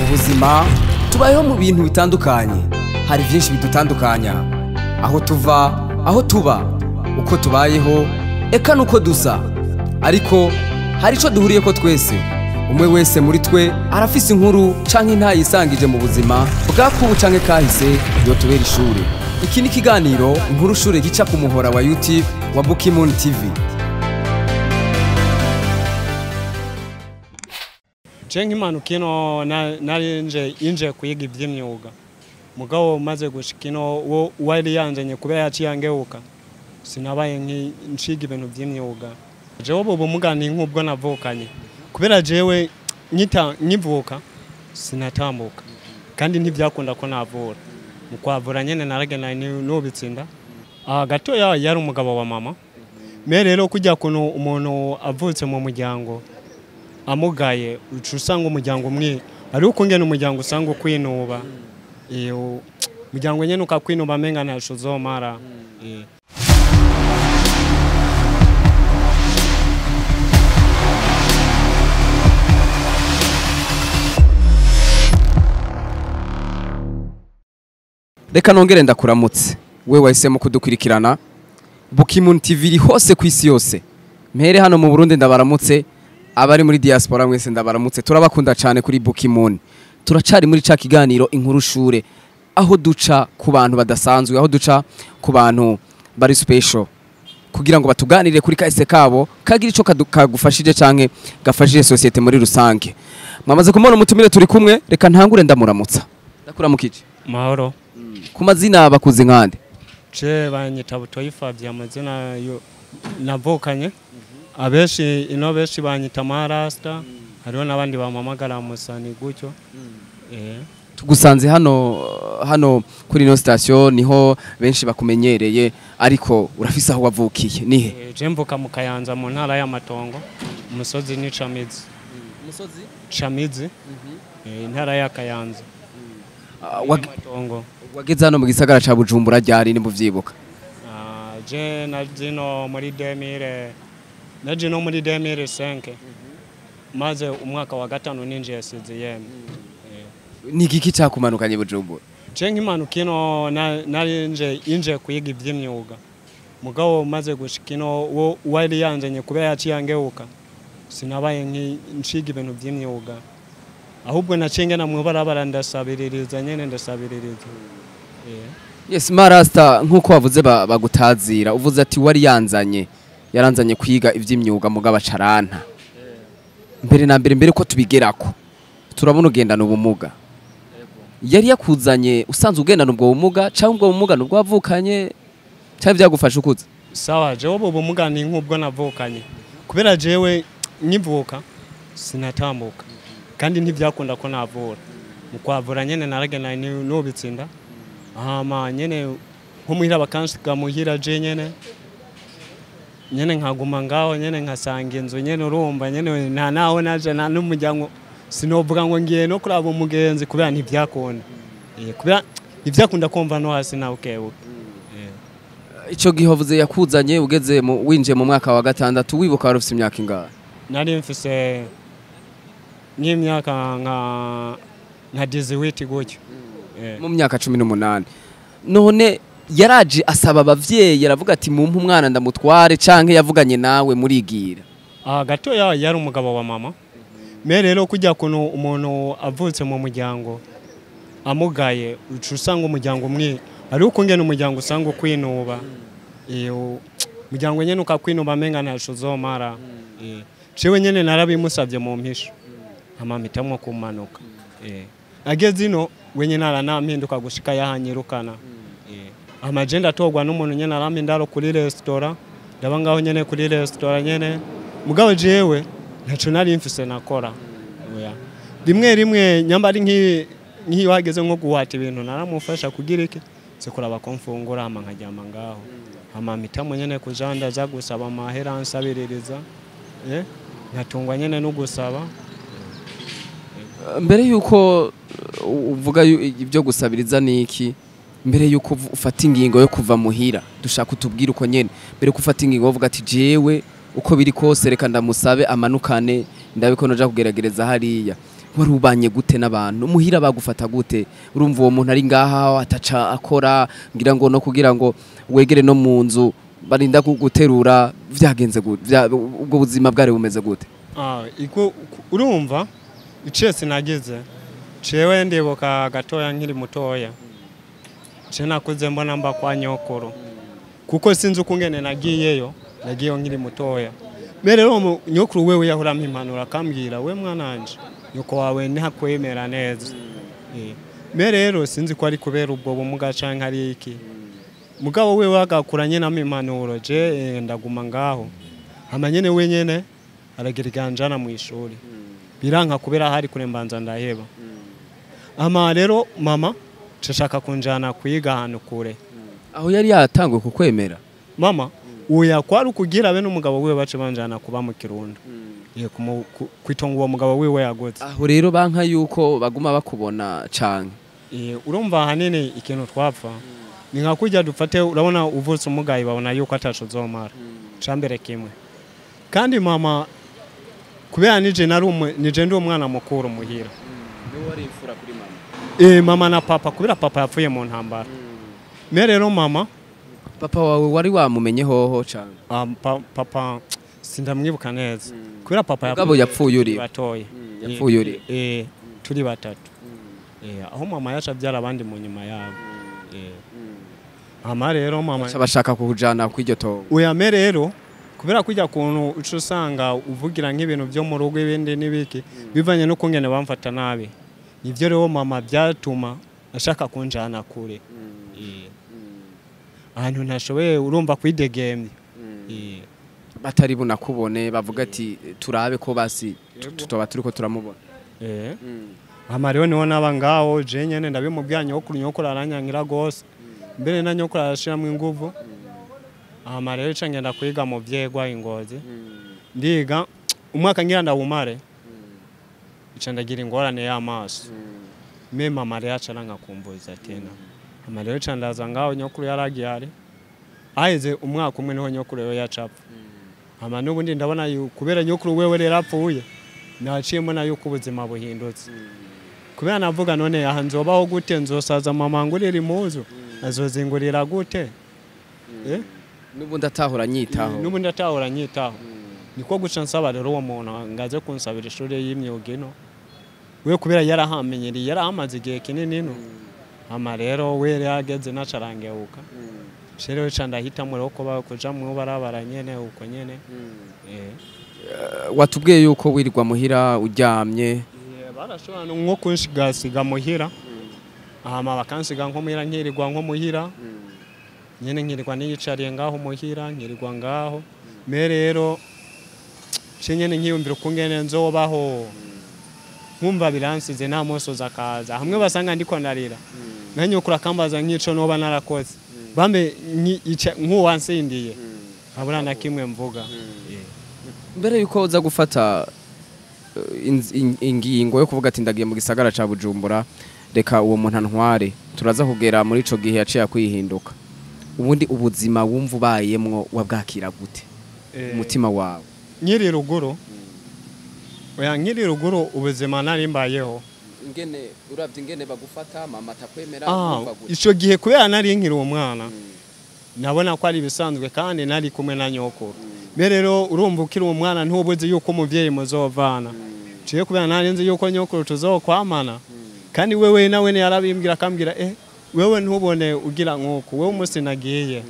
Mu buzima tubayeho mu bintu bitandukanye, hari byinshi bidutandukanya, aho tuva, aho tuba, uko tubayeho, eka nuko dusa. Ariko hari ico duhuriyeko twese. Umwe wese muri twe arafise inkuru canke intayisangije mu buzima bwakubu canke kahise yotubera ishure. Iki ni ikiganiro Inkuru Shure gica ku muhora wa YouTube wa Bukimoon TV. Je nk'impanuka ino nari nje kwiga iby'imyuga, mugabo maze gushika ino wo wari yanzanye kubera yaciye angeuka, sinabaye nshiga ibintu by'imyuga. Jewe ubu bumuga ni nk'ubwo navukanye, kubera jewe nkivuka sinatambuka, kandi ntibyakunda ko navura. Mu kwavura nyene naragenda nubitsinda. Gatoya yari umugabo wa mama. Me rero kujya kuntu umuntu avutse mu muryango amugaye, uca usanga umuryango umwe ari ukungena umuryango usanga ukwinuba, umuryango nyene ukakwinuba menga ntaco uzomara. Reka nongere ndakuramutse we wahisemo kudukurikirana. Bukimoon TV iri hose ku isi yose. Mpere hano mu Burundi ndabaramutse, abari muri diaspora mwese ndabaramutse, turabakunda cyane kuri Bukimoon. Turacari muri ca kiganiro Inkuru Shure, aho duca ku bantu badasanzwe, aho duca ku bantu bari special, kugira ngo batuganirire kuri kahise kabo kagira ico kagufashije canke gafashije societe muri rusange. Mwamaze kumubona umutumire turi kumwe, reka ntangure ndamuramutsa. Ndakuramukije. Mahoro. Ku mazina bakuze nkande? Je banyita Butoyi Fabien, amazina yo navukanye. Abeshi ino beshi banyita Marasta, hariho n'abandi bampamagara Musani gutyo. Tugusanze hano kuri ino station, niho benshi bakumenyereye, ariko urafise aho wavukiye nihe? Je mvuka mu Kayanza mu ntara y'Amatongo, umusozi ni Camizi. Umusozi Camizi, intara ya Kayanza. Amatongo. Wageze hano mu gisagara ca Bujumbura ryari ni muvyibuka? Je najino muri 2000, najino muri 2005. Maze umwaka wa gatanu ninjiye CZM. Ni igiki cyakumanukanye Bujumbura? Je nk'impanuka ino nari nje kwiga iby'imyuga, mugabo maze gushika ino wo wari yanzanye kubera yaciye angeuka, sinabaye nshiga ibintu by'imyuga, ahubwo naciye ngena mw'ibarabara ndasabiririza nyene ndasabiririza. Yes, Marasta, nkuko wavuze bagutazira, uvuze ati wari yanzanye, yaranzanye kwiga ivy'imyuga mugabo acaranta. Mbere na mbere ko tubigerako, turabona ugendana ubumuga. Yari yakuzanye usanzwe ugendana ubwo bumuga, cyangwa ubwo bumuga nubwo wavukanye, cyangwa byagufasha ukuze? Sawa, jewe ubu bumuga ni nk'ubwo navukanye, kubera jewe nkivuka sinatambuka, kandi ntibyakunda ko navura. Mu kwavura nyene naragenda nubitsinda. Hama nyene nko muhira bakansiga muhira je nyene nkaguma ngaho nyene nkasanga inzu nyene, urumva nyene nta naho naje nta n'umuryango, sinovuga ngo ngiye no kuraba umugenzi kubera ntibyakunda. Kubera ntibyakunda kumva no hasi na ukebuke. Ico gihe wavuze yakuzanye ugeze winjiye mu mwaka wa gatandatu, wibuka wari ufise imyaka ingahe? Nari mfise n'imyaka nka 18 gutyo. Mu myaka 18. None yaraje asaba abavyeyi, aravuga ati mumpe umwana ndamutware, canke yavuganye nawe murigira? Gatoya yari umugabo wa mama. Me rero kujya kuntu umuntu avutse mu muryango amugaye, uca usanga umuryango umwe ari ukungena umuryango usanga ukwinuba, umuryango nyene ukakwinuba menga ntaco uzomara. Jewe nyene narabimusavye mu mpisho, hama mpitamwo kumanuka. Ageze ino wenye aranampinduka gushika yahanyirukana. Amaje ndatogwa n'umuntu nyene arampindaro kuri restaurant, ndaba ngaho nyene kuri restaurant nyene, mugabo jewe ntaco nari mfise nakora. Oya, rimwe rimwe nyamba ari nk'iyo hageze nko guhata ibintu naramufasha kugira iki sikuraba ko mfungura, hama nkaryama ngaho. Hama mpitamo nyene kuja ndaza gusaba amahera ansabiririza, nkatungwa nyene no gusaba. Mbere yuko uvuga ibyo gusabiriza niki, mbere yuko ufata ingingo yo kuva muhira, dushaka utubwira uko nyene mbere ko ufata ingingo uvuga ati jewe uko biri kose reka ndamusabe amanukane ndabiko noja kugeragereza hariya. Wari ubanye gute n'abantu muhira, bagufata gute? Urumva uwo muntu ari ngaha ataca akora, ngira ngo no kugira ngo wegere no mu nzu barinda kuguterura, vyagenze gute? Ubwo buzima bwari bumeze gute? Urumva icese nageze cewe ndibuka gatoya nkiri mutoya, ce nakuze mbona mba kwa nyokuru, kuko sinzi ukungene nagiyeyo nkiri mutoya. Mbere rero nyokuru wewe yahora ampa akambwira we mwananje nyoko wawe ntakwemera neza. Mbere rero sinzi ko ari kubera ubwo bumuga canke ari iki, mugabo wewe agakuranye na impanuro, je ndaguma ngaho. Hama nyene wenyene aragira iganjana mu ishuri, biranka kubera hari kure mbanza ndaheba. Ama rero mama cashaka kunjana kwiga ahantu kure. Aho yari yatanguye kukwemera mama? Oya, kwari kugira be n'umugabo wiwe bace banjana kuba mu Kirundo, kwitonga uwo mugabo wiwe yagutse. Aho rero banka yuko baguma bakubona canke? Urumva ahanini ikintu twapfa ni nka kujya dufate, urabona uvutse umugayi babona yuko ataco uzomara, cambere kimwe. Kandi mama kubera nije nari nije ndi umwana mukuru muhira. Niwe wari imfura kuri mama? Mama na papa, kubera papa yapfuye mu ntambara. Mbere rero mama, papa wawe wari wamumenye hoho cyane? Papa sindamwibuka neza kubera papa yapfuye uri batoye. Yapfuye uri turi batatu. Aho mama yaca abyara abandi mu nyuma yabo. Mama rero mama bashaka kukujana kw'iryo tongo. Oya, rero kubera kujya kuntu uca usanga uvugira nk'ibintu byo mu rugo ibindi n'ibiki bivanye no kungene bamfata nabi, nivyo rero mama byatuma ashaka kunjana kure, ahantu ntashoboye urumva kwidegemye. Batari bunakubone bavuga ati turabe ko basi tutoba turiko turamubona. Mama rero niho naba ngaho je nyene ndabimubwira nyokuru, nyokuru aranyangira gose, mbere na nyokuru arashiramwo inguvu. Ama rero ca ngenda kwiga mu vyegwa Ingozi, ndiga umwaka ngira ndawumare, ica ndagira ingorane y'amaso. Me mama rero aca arankakumbuza tena. Ama rero ca ndaza ngaho nyokuru yaragiye ari aheze umwaka umwe niho nyokuru rero yacapfa. Ama n'ubundi ndabona kubera nyokuru wewe rero apfuye, naciye mbona yuko ubuzima buhindutse. Kubera navuga none aha nzobaho gute, nzosaza mama ngurira impuzu, azozingurira gute? N'ubundi atahora nyitaho. N'ubundi atahora nyitaho. Niko guca nsaba rero uwo muntu ngaze kunsabira ishuri y'imyuga ino. We kubera yarahamenyereye, yarahamaze igihe kinini ino. Ama rero we yageze nacarangeuka. Rero ca ndahitamo rero ko kuja mu barabara nyene uko nyene. Watubwiye yuko wirirwa muhira uryamye? Barashobora nko kunshigasiga muhira. Hama bakansiga nko muhira, nkirirwa nko muhira. Nyene nkirirwa niyicariye ngaho muhira, nkirirwa ngaho. Me rero nyene nkiyumvira ukungene nzobaho, nkumva biransize nta mosoza akaza. Hamwe basanga ndiko ndarira, na nyokuru akambaza nk'ico noba narakoze, bambe nk'uwansindiye nkabura na kimwe mvuga. Mbere yuko uza gufata ingingo yo kuvuga ati ndagiye mu gisagara ca Bujumbura, reka uwo muntu antware, turaza kugera muri ico gihe yaciye akwihinduka. Ubundi ubuzima wumva ubayemwo wabwakira gute? Umutima wawe? Nkiri ruguru, oya nkiri ruguru ubuzima nari mbayeho. Ingene uravye ingene bagufata mama atakwemera umva gute? Ico gihe kubera nari nkiri umwana, nabona ko ari ibisanzwe kandi nari kumwe na nyokuru. Mbere rero urumva ukiri umwana ntubuzi yuko umuvyeyi muzovana. Ciye kubera nari nzi yuko nyokuru tuzokwamana. Kandi wewe nawe yarabimbwira akambwira wewe ntubone ugira nkuko wewe umunsi nagiye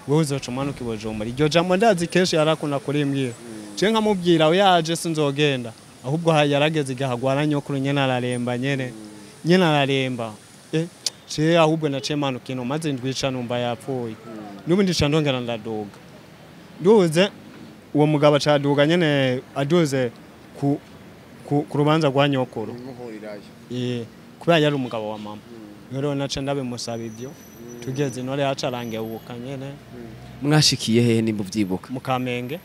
wewe uzoca umanuka i Bujumbura. Iryo jambo ndazi kenshi yarakunda kurimbwira. Ciye nkamubwira yaje sinzogenda, ahubwo yarageze igihe agwara nyokuru nyene araremba nyene araremba. Ciye ahubwo naciye manuka ino maze ndwica numva yapfuye. N'ubundi ca ndongera ndaduga. Nduze uwo mugabo acaduga nyene aduze ku rubanza rwa nyokuru. Kubera yari umugabo wa mama. Rero naca ndabimusaba ibyo, tugeze intore yacarangeuka nyene. Mwashikiye hehe nimba uvyibuka? Mu Kamenge.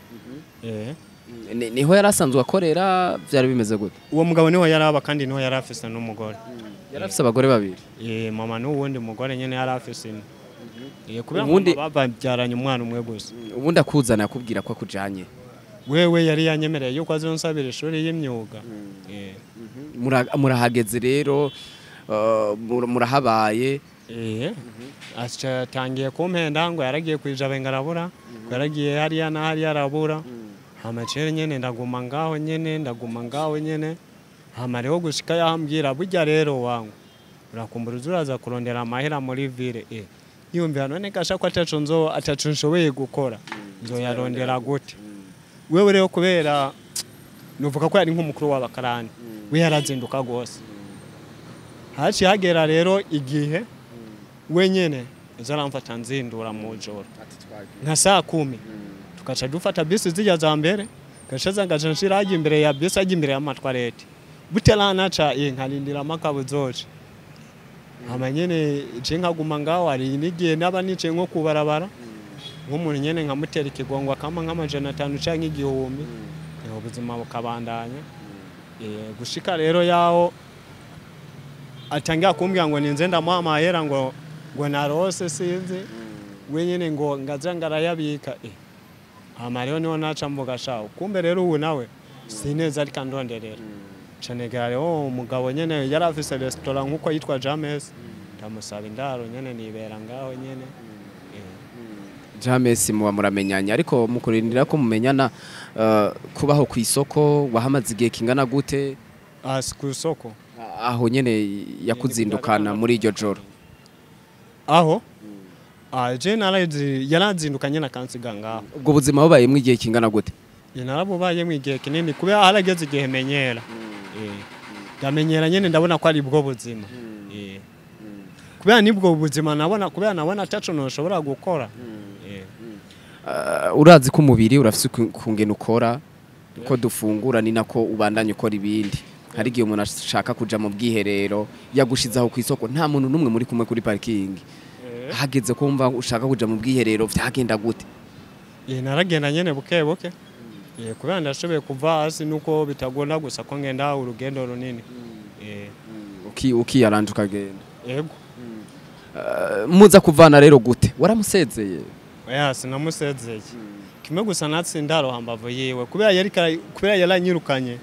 Niho yarasanzwe akorera, vyari bimeze gute? Uwo mugabo niho yaraba kandi niho yarafise n'umugore. Yarafise abagore babiri? Mama n'uwundi mugore nyene yarafise imwe. Kubera mama babyaranye umwana umwe gusa. Ubundi akuzana akubwira ko akujanye? Wewe yari yanyemereye yuko azonsabira ishuri y'imyuga. Murahageze rero, murahabaye. Atangiye kumpenda ngo yaragiye kwijabe ngarabura, yaragiye hariya na hariya arabura. Hama nyene ndaguma ngaho nyene, ndaguma ngaho nyene. Hama rero gushika yambwira burya rero wangu urakumbura uraza kurondera amahera muri ville. Yumvira none gasha ko ataco nzo ataco nshoboye gukora, nzoyarondera gute? Wewe rero kubera nuvuga ko yari nk'umukuru w'abakarani, we yarazinduka gose. Haci hagera rero igihe wenyene zaramfata nzindura mu joro nka saa 10, tukaca dufata bisi zijya za mbere, gaca ngaca nshira ajya imbere ya bisi, ajya imbere y'amatwarete butelana ca nkarindira amakabuzoje. Hama nyene je nkaguma ngaho, hari n'igihe naba nicaye nko kubarabara nk'umuntu nyene nkamutera ikigongo akama nk'500 canke 1000, ubuzima bukabandanya. Gushika rero yaho atangira kumbwira ngo ninze ndamuha amahera ngo narose sinzi wenyene ngo ngaza ngarayabika. Hama rero niho naca mvuga shaho kumbe rero ubu nawe sineza ariko ndonderera. Canegera rero umugabo nyene yari afise restaurant nkuko yitwa James, ndamusaba indaro nyene nibera ngaho nyene. James muba muramenyanya, ariko mukurindira ko mumenyana kubaho ku isoko wahamaze igihe kingana gute? Ku isoko aho nyene yakuzindukana muri iryo joro aho je yaranzindukanye na kansiga ngaho. Ubwo buzima bubayemwo igihe kingana gute? Narabubayemwo igihe kinini kubera harageze igihe menyera. Ndamenyera nyene ndabona ko ari bwo buzima. Kubera nibwo buzima nabona, kubera nabona ataco noshobora gukora. Urazi ko umubiri urafise kungena ukora, ko dufungura ni nako ubandanya ukora ibindi. Hari igihe umuntu ashaka kuja mu bwiherero yagushizaho ku isoko nta muntu numwe muri kumwe kuri parking. Hageze ko umva ushaka kuja mu bwiherero vyagenda gute? Naragenda nyene buke buke. Kubera ndashoboye kuva hasi nuko bitagona gusa ko ngenda urugendo runini. Ukiyaranje ukagenda. Yego. Muza kuvana rero gute? Waramusezeye? Oya sinamusezeye. Kimwe gusa natsindaro hambavu yiwe kubera yari kubera yaranyirukanye.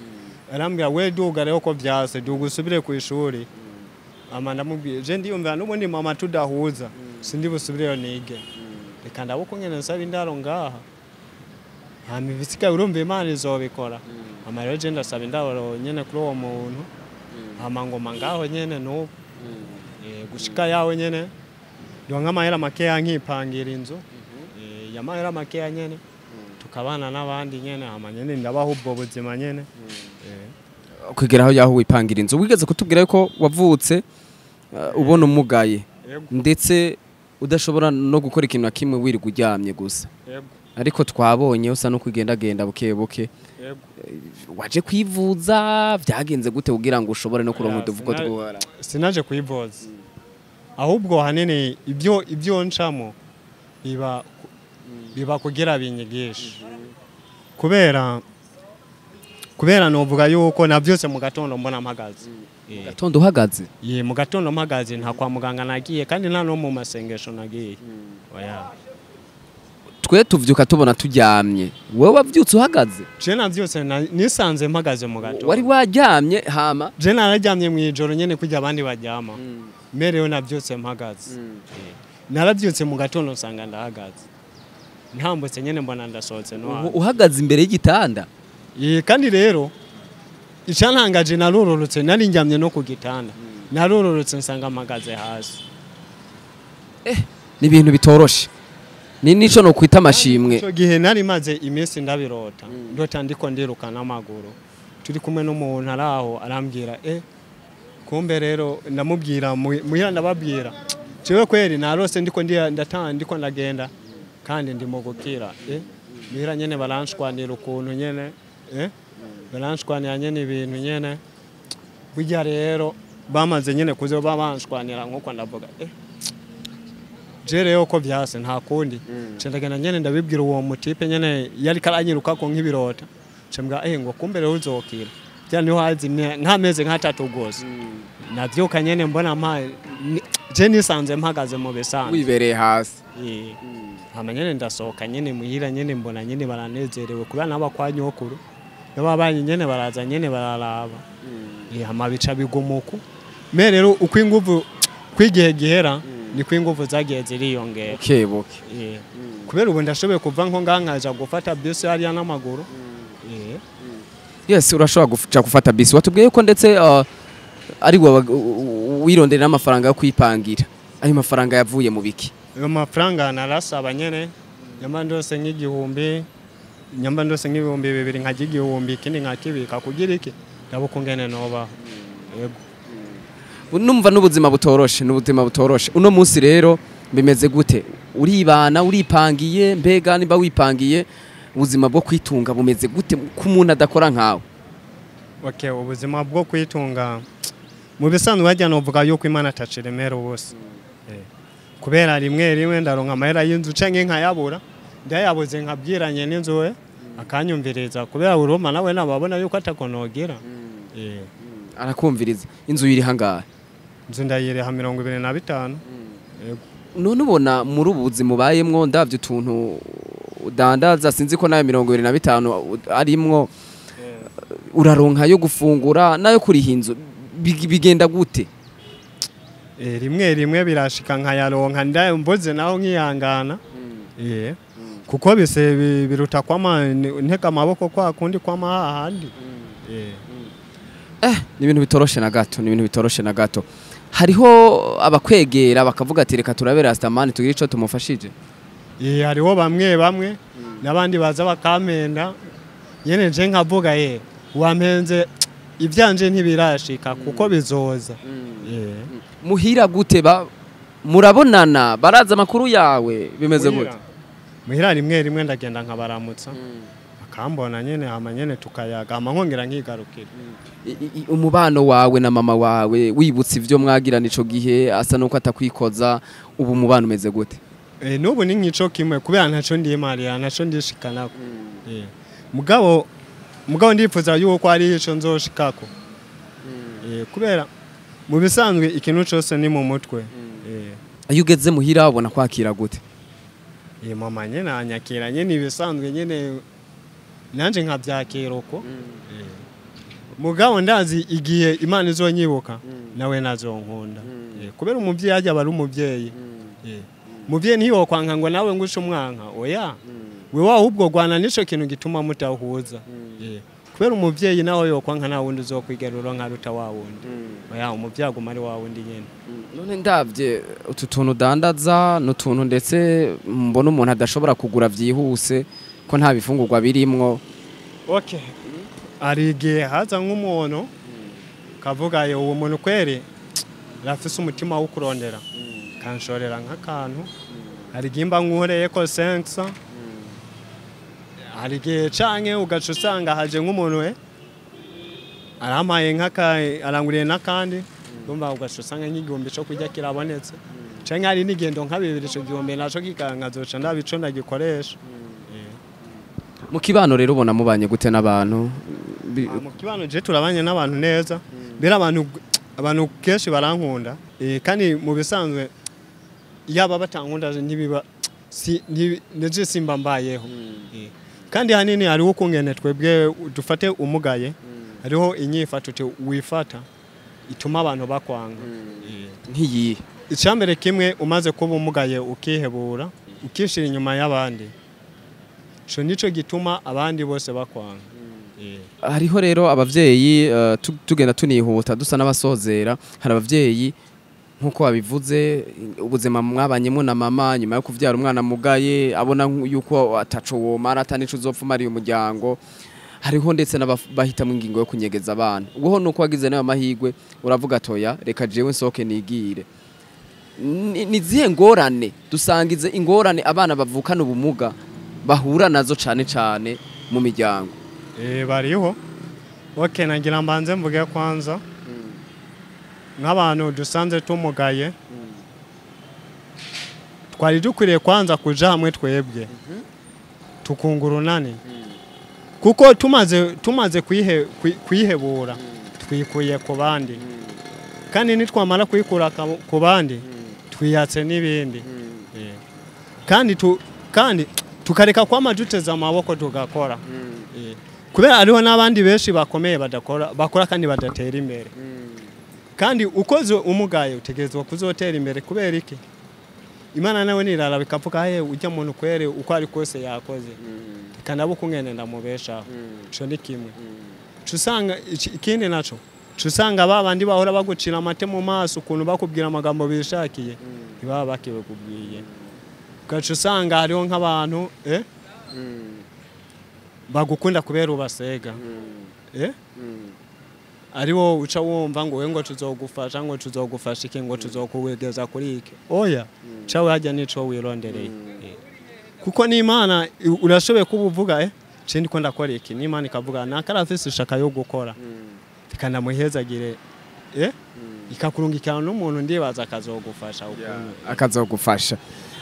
Arambwira we duga rero ko vyase duga usubire ku ishuri. Ama ndamubwiye je ndiyumvira n'ubundi mama tudahuza sindi busubireyo nige. Reka ndaboko ngene nsaba indaro ngaha. Hama ibisigaye urumva Imana izobikora. Ama rero je ndasaba indaro nyene kuri uwo muntu. Hama ngoma ngaho nyene n'ubu. Gushika yawe nyene ndonka amahera makeya nkipangira inzu. Yamahera makeya nyene tukabana n'abandi nyene hama nyene ndabaho ubwo buzima nyene. Kugera aho yaho wipangira inzu wigeze kutubwira yuko wavutse ubona umugaye ndetse udashobora no gukora ikintu na kimwe wirirwa uryamye gusa. Ariko twabonye usa no kugenda genda buke buke. Waje kwivuza vyagenze gute kugira ngo ushobore no kuronka uduvuko twuhara? Sinaje kwivuza. Ahubwo hanini ibyo ncamo biba kugira binyigisha. Kubera novuga yuko navyose mu gatondo mbona mpagaze. Mu gatondo uhagaze? Ye mu gatondo mpagaze nta kwa muganga nagiye kandi nta no mu masengesho nagiye. Oya. Twe tuvyuka tubona turyamye. Wewe wavyutse uhagaze? Je navyutse nisanze mpagaze mu gatondo. Wari waryamye hama? Je nararyamye mu ijoro nyene kujya abandi baryama. Mereyo navyutse mpagaze. Naravyutse mu gatondo nsanga ndahagaze. Ntambutse nyene mbona ndasohotse no. Uhagaze imbere y'igitanda? Kandi rero icyantangaje narororotse nari njyamye no ku gitanda. Narororotse nsanga mpagaze hasi. Ni ibintu bitoroshe. Ni nico no kwita amashimwe. Ico gihe nari maze iminsi ndabirota. Ndota ndiko ndiruka n'amaguru. Turi kumwe n'umuntu araho arambwira kumbe rero ndamubwira muhira ndababwira. Jewe kweri narose ndiko ndatanga ndiko ndagenda kandi ndimo gukira. Muhira nyene baranshwanira ukuntu nyene baranshwanira nyene ibintu nyene. Burya rero bamaze nyene kuze babanshwanira nkuko ndavuga je rero ko vyase nta kundi. Cendagenda nyene ndabibwira uwo mutipe nyene yari karanyiruka ko nk'ibirota. Cembwa ngo kumbe rero uzokira. Bya niho hazi nkameze nk'atatu gose. Navyuka nyene mbona je nisanze mpagaze mu bisanzwe. Wibereye hasi. Hama nyene ndasohoka nyene muhira nyene mbona nyene baranezerewe kubera nabo kwa nyokuru n'ababanyi nyene baraza nyene bararaba. Hama bica bigumuko me rero uko inguvu kwigihe gihera niko inguvu zagiye ziriyongera buke. Kubera ubu ndashoboye kuva nko ngankaja gufata bus hariya n'amaguru. Yes, urashobora guca gufata bus. Watubwiye ko ndetse ari wirondera n'amafaranga yo kwipangira. Ayo mafaranga yavuye mu biki? Ayo mafaranga narasaba nyene nyamba ndose nk'igihumbi, nyamba ndose nk'ibihumbi 2 nkajya igihumbi ikindi nkakibika kugira iki ndabukungene noba. Yego. Numva n'ubuzima butoroshe, n'ubuzima butoroshe. Uno munsi rero bimeze gute? Uribana, uripangiye, mbega niba wipangiye ubuzima bwo kwitunga bumeze gute ku muntu adakora nkawe? Okay, ubuzima bwo kwitunga mu bisanzwe bajya novuga yuko Imana ataciremera bose. Kubera rimwe rimwe ndaronka amahera y'inzu canke nkayabura, ndayabuze nkabyiranye n'inzu we akanyumviriza kubera uruma nawe nababona yuko atakonogira. Arakumviriza. Inzu yiri hangahe? Inzu ndayiriha 25. Yego. None ubona muri ubu buzima ubayemwo ndavye utuntu udandaza sinzi ko nayo 25 arimwo uraronka yo gufungura nayo kuriha inzu bigenda gute? Rimwe rimwe birashika nkayaronka ndamboze naho nkihangana. Kuko bise biruta kwama nteka amaboko kwa kundi kwama hahandi. Ni ibintu bitoroshe na gato, ni ibintu bitoroshe na gato. Hariho abakwegera bakavuga ati reka turabe Rastaman tugire ico tumufashije. Hariho bamwe bamwe nabandi baza bakamenda nyene je nkavuga wampenze ivyanje ntibirashika kuko bizoza. Muhira gute ba murabonana baraza makuru yawe bimeze gute? Muhira rimwe rimwe ndagenda nkabaramutsa akambona nyene hama nyene tukayaga hama nkongera nkigarukira. Umubano wawe na mama wawe wibutse ivyo mwagirana ico gihe asa nuko atakwikoza, ubu mubano umeze gute? Nubu ni nkico kimwe kubera ntaco ndimariya ntaco ndishikanako. Mugabo ndipfuza yuko ari ico nzoshikako. Kubera mu bisanzwe ikintu cyose ni mu mutwe. Iyo ugeze muhira ubona kwakira gute? Mama nyene anyakira nyene ibisanzwe nyene nanje nkabyakira uko. Mugabo ndazi igihe Imana izonyibuka nawe nazonkunda. Kubera umuvyeyi ajya bari umuvyeyi. Muvyeyi ntiyo kwanka ngo nawe ngushe umwanka oya. We wahubwo gwana nico kintu gituma mutahuza. Kubera umuvyeyi nawe yokwanka na wundi uzokwigerura nka ruta wa wundi. Oya umuvyeyi aguma ari wa wundi nyene. None ndavye utu tuntu dandaza n'utuntu ndetse mbona umuntu adashobora kugura vyihuse ko nta bifungurwa birimwo. Okay. Ari igihe haza nk'umuntu kavuga yo uwo muntu kwere rafise umutima wo kurondera kanshorera nk'akantu. Hari gimba nkuhoreye ko 500. Hari igihe canke ugaca usanga haje nk'umuntu arampaye nk'aka aranguriye n'akandi ndumva ugaca usanga nk'igihumbi co kurya kirabonetse canke hari n'igendo nka bibiri ico gihumbi naco kikankazoca ndabico ndagikoresha. Mu kibano rero ubona mubanye gute n'abantu? Mu kibano je turabanye n'abantu neza. Mbere abantu kenshi barankunda. Kandi mu bisanzwe yaba batankunda ntibiba si neje simba mbayeho. Kandi hanini hariho ukungene twebwe dufate umugaye hariho inyifato wifata ituma abantu bakwanga. Nkiyi icambere kimwe umaze kuba umugaye ukihebura ukishira inyuma y'abandi ico nico gituma abandi bose bakwanga. Hariho rero abavyeyi tugenda tunihuta dusa n'abasozera. Hari abavyeyi nkuko babivuze ubuzima mwabanyemo na mama nyuma yo kuvyara umwana mugaye abona yuko ataco womara atanico uzopfumariye umuryango. Hariho ndetse n'abahitamo ingingo yo kunyegeza abana. Ubwo nuko wagize nayo amahigwe uravuga toya reka jewe nsoke nigire. Ni zihe ngorane dusangize ingorane abana bavukana ubumuga bahura nazo cane cane mu miryango? Bariho. Okay, nagira mbanze mvuge kwanza nk'abantu dusanze tumugaye twari dukwiriye kwanza kuja hamwe twebwe tukungurunane kuko tumaze kwihebura twikuye ku bandi kandi nitwamara kwikura ku bandi twiyatse n'ibindi. Kandi Kandi tukareka kwama duteze amaboko tugakora. Kubera hariho n'abandi benshi bakomeye badakora, bakora kandi badatera imbere. Kandi ukoze umugaye utegerezwa kuzotera imbere. Kubera iki? Imana nawe nirara bikavuga he ujya muntu kwere uko ari kose yakoze, kandi abo kungene ndamubeshaho. Ico ni kimwe. Usanga ikindi naco, usanga babandi bahora bagucira amate mu maso, ukuntu bakubwira amagambo bishakiye, ntibaba bakibikubwiye. Ugaca usanga hariho nk'abantu bagukunda kubera ubasega, ari wowe uca wumva ngo we ngo tuzogufasha, ngo tuzogufasha iki, ngo tuzokuwegeza kuri iki. Oya, cawe hajya nico wirondereye. Kuko n'Imana urashoboye kuba uvuga je ndiko ndakora iki, n'Imana ikavuga nakarafise ishaka yo gukora, ikanamuhezagire, ikakurungikana n'umuntu, ndibaza akazogufasha ukuntu. Akazogufasha.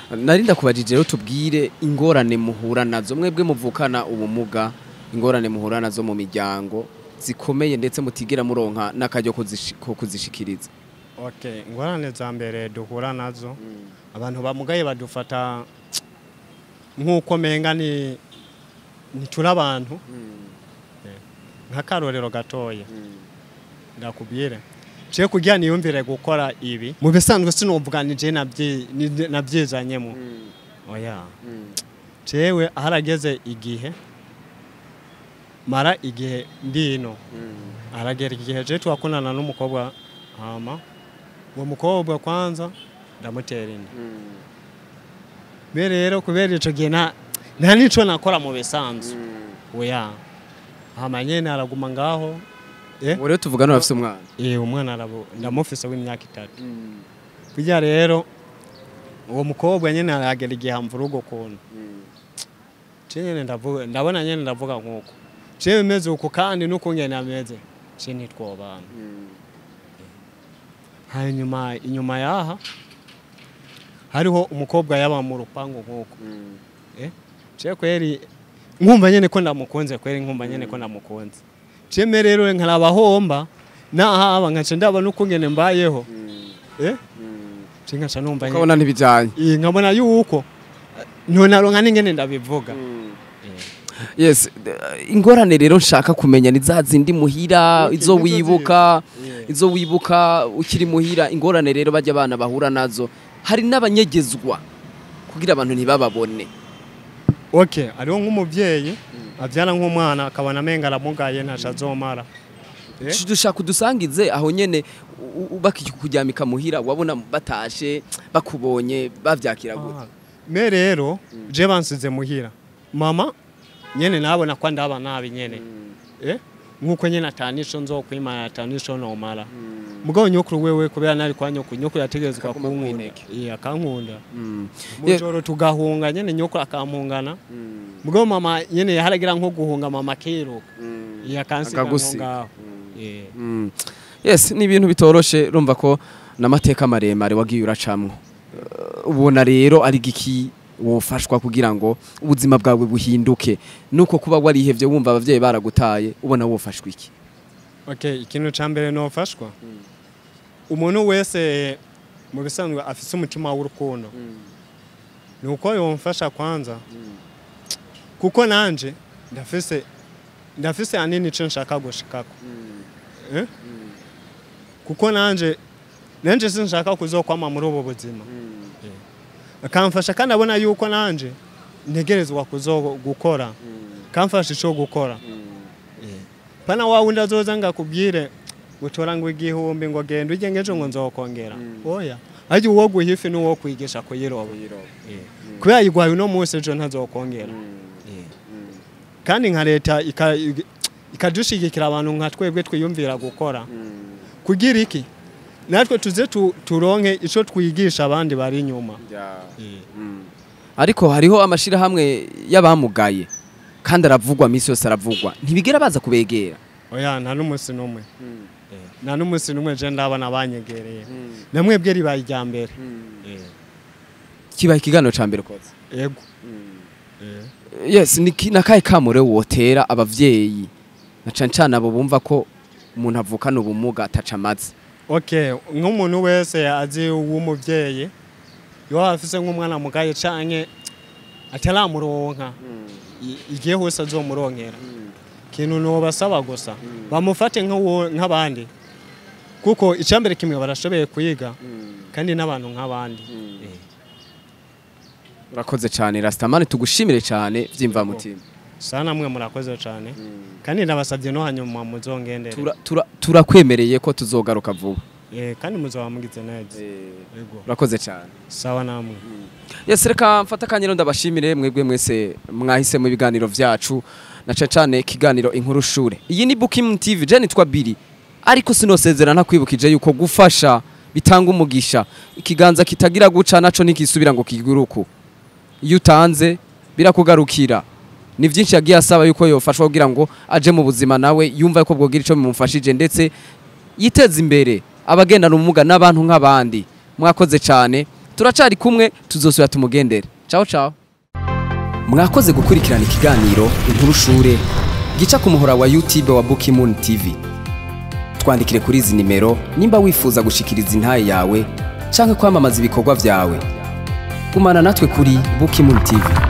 Nari ndakubajije rero tubwire ingorane muhura nazo mwebwe muvukana ubumuga, ingorane muhura nazo mu miryango zikomeye ndetse mutigera muronka n'akaryo ko kuzishikiriza. Okay, ingorane za mbere duhura nazo, abantu bamugaye badufata nk'uko menga ni ntituri abantu. Nk'akarorero gatoya ndakubwire, je kugira niyumvire gukora ibi mu bisanzwe sinovuga ni je nabyizanyemo, oya. Jewe harageze igihe mara igihe ndino, haragera igihe je twakundana n'umukobwa, hama uwo mukobwa kwanza ndamutera inda. Be rero kubera ico gihe nta nico nakora mu bisanzwe, oya. Hama nyene araguma ngaho. Ubu rero tuvugana urafise umwana? Umwana ndamufise w'imyaka 3. Burya rero uwo mukobwa nyene aragera igihe amvura ugo kuntu. Je nyene ndavuga, ndabona nyene ndavuga nkuko jewe meze uko kandi n'ukungene ameze, je ntitwobana. Hanyuma inyuma yaha hariho umukobwa yaba mu rupangu nkuko. Je kweri nkumva nyene ko ndamukunze, kweri nkumva nyene ko ndamukunze. Je rero nkarabahomba nahaba nkaca ndaba n'ukungene mbayeho. Je nkaca numva nyene ukabona ntibijanye. Nkabona yuko ntonaronka n'ingene ndabivuga. Yes, ingorane rero nshaka kumenya ni za zindi muhira, izo wibuka, izo wibuka ukiri muhira. Ingorane rero bajya abana bahura nazo, hari n'abanyegezwa kugira abantu ntibababone. Okay, ariho nk'umuvyeyi avyara nk'umwana akabona amenga aramugaye ntaco azomara. Dushaka udusangize aho nyene bakikuryamika muhira, wabona batashe bakubonye bavyakira gute? Me rero je bansize muhira, mama nyene nabona ko ndaba nabi nyene, nkuko nyene atanisho nzokwimana, atanisho nomara. Mugabo nyokuru wewe kubera nari kwa nyokuru, nyokuru yategerezwa kunkunda, akankunda. Mujoro tugahunga nyene, nyokuru akampungana. Mugabo mama nyene yaharagira nko guhunga, mama akiruka, akansiga ngaho. Yes, ni ibintu bitoroshe. Urumva ko n'amateka maremare wagiye uracamwo. Ubona rero ari giki wofashwa kugira ngo ubuzima bwawe buhinduke, nuko kuba warihevye wumva abavyeyi baragutaye, ubona wofashwa iki? Okay, ikintu ca mbere nofashwa, umuntu wese mu bisanzwe afise umutima w'urukundo, nuko yomfasha kwanza, kuko nanje ndafise anini ico nshaka gushikako. Kuko nanje sinshaka kuzokwama muri ubu buzima. Akamfasha kandi abona yuko nanje ntegerezwa kuzo gukora, kamfasha ico gukora. Pana wa wundi azoza ngakubwire gutora ngo 1000 ngo genda ujye ngejo ngo nzokongera. Oya, ariko uwo guha ifi n'uwo kwigisha kuyiroba. Kubera yigwaye uno munsi ejo ntazokongera. Kandi nka leta ikadushigikira abantu nka twebwe twiyumvira gukora, kugira iki natwe tuze turonke ico twigisha abandi bari inyuma. Ariko hariho amashirahamwe y'abamugaye kandi aravugwa misi yose aravugwa, ntibigera baza kubegera. Oya, nta n'umunsi n'umwe. Nta n'umunsi n'umwe je ndabona banyegereye. Namwebwe ribaye irya mbere. Kibaye ikiganiro ca mbere koze. Yego. Yes, ni nakaye kamure wotera abavyeyi na cane cane abo bumva ko umuntu avukana ubumuga ataca amazi. Okay, nk'umuntu wese azi w'umuvyeyi yo afise nk'umwana mugaye canke Ataramuronka igihe hose azomuronkera. Kintu nobasaba gusa bamufate nk'abandi, kuko icambere kimwe barashoboye kuyiga kandi n'abantu nk'abandi. Urakoze cyane Rastamani, tugushimire cyane vyimva mutima. Sana mwe murakoze cyane, kandi nabasabye no hanyuma muzongendere. Turakwemereye ko tuzogaruka vuba. Kandi muzoba mugize neza. Yego. Urakoze cyane. Sawa namwe. Yes, reka mfata akanyero ndabashimire mwebwe mwese mwahisemo ibiganiro vyacu, na cane cane ikiganiro Inkuru Shure. Iyi ni Bukim TV, je nitwa Billy. Ariko sinosezera ntakwibukije yuko gufasha bitanga umugisha. Ikiganza kitagira guca naco ntikisubira ngo kiguruku. Iyo utanze birakugarukira. Ni vyinshi yagiye asaba yuko yofashwa kugira ngo aje mu buzima nawe yumva ko bwogira ico bimufashije ndetse yiteze imbere, abagendana ubumuga n'abantu nk'abandi. Mwakoze cyane, turacari kumwe, tuzosubira tumugendere. Ciao ciao. Mwakoze gukurikirana ikiganiro Inkuru Shure gica ku muhora wa YouTube wa Bukimun TV. Twandikire kuri izi nimero nimba wifuza gushikiriza intaye yawe canke kwamamaza ibikorwa vyawe. Gumana natwe kuri Bukimun TV.